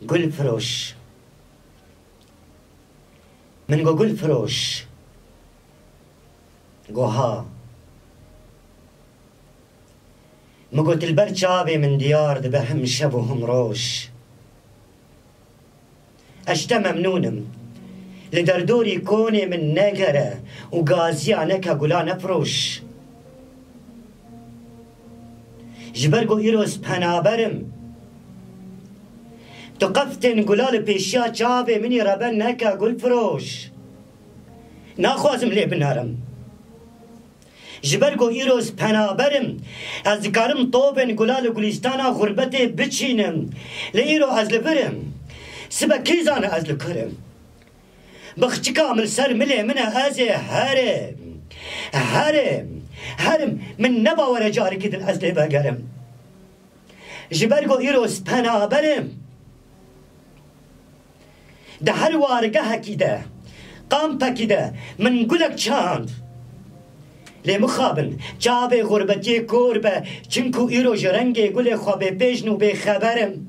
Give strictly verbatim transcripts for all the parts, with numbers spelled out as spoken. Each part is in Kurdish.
Gulfiroş. Min got, Gulfiroş. Go ha. Min got, li ber çavê min diyar dibe him şev û him roj. Ez ji te memnûn im. Li derdorî konê min negere û gaziya neke gula nefiroş. Ji ber ku îro ez penaber im. Tu qeftên gula li pêşiya çavê min î rebe neke, Gulfiroş. Naxwazim lê binerim. Ji ber ku îro ez penaber im, ez dikarim topên gula li gulîstana xurbetê biçînim. Lê îro ez li vir im. Sibe kî zane ez li kur im? Bixçika min li ser milê min e, ez ê herim. Herim. Herim. Min ne bawer e carekî din ez lê vegerim. Ji ber ku îro ez penaber im. Di her wargehekî de, kampekî de min gulek çand. Lê mixabin, çavê xurbetiyê kor be, çinku îro ji rengê gulê xwe bêpêjn û bêxeber im.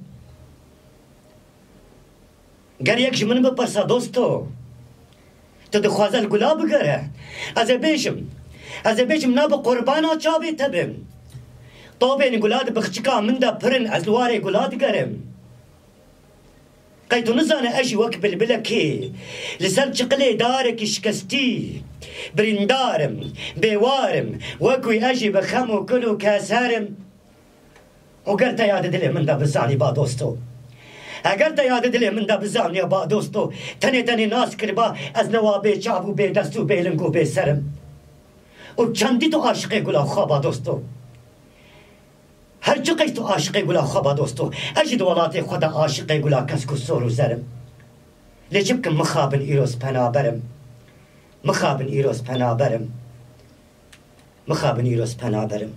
Ger yek ji min bipirsa, dosto, tu dixwaze li gula bigere? Ez ê bêjim, ez ê bêjim, na bi qurbana çavê te bim. Topên gula di bixçika min de pir in, ez li warê gula digerim. Qey tu nizane ez jî wek bilbilekê li ser çiqilê darekî şikestî birîndar im, bêwar im, wek wî ez jî bi xem û kul û keser im. Û ger te ya di dilê min de bizanî ba dosto. Eger te ya di dilê min de bizaniya ba dosto, tenê tenê nas kiriba ez ne wa bêçav û bêdest û bêling û bêser im. Û çendî tu aşiqê gula xwe ba dosto. Her çi qey tu aşiqê gula xwe ba dosto. Ez jî di welatê xwe de aşiqê gula kesk û sor û zer im. Lê çi bikim, mixabin îro ez penaber im. Mixabin îro ez penaber im. Mixabin îro ez penaber im.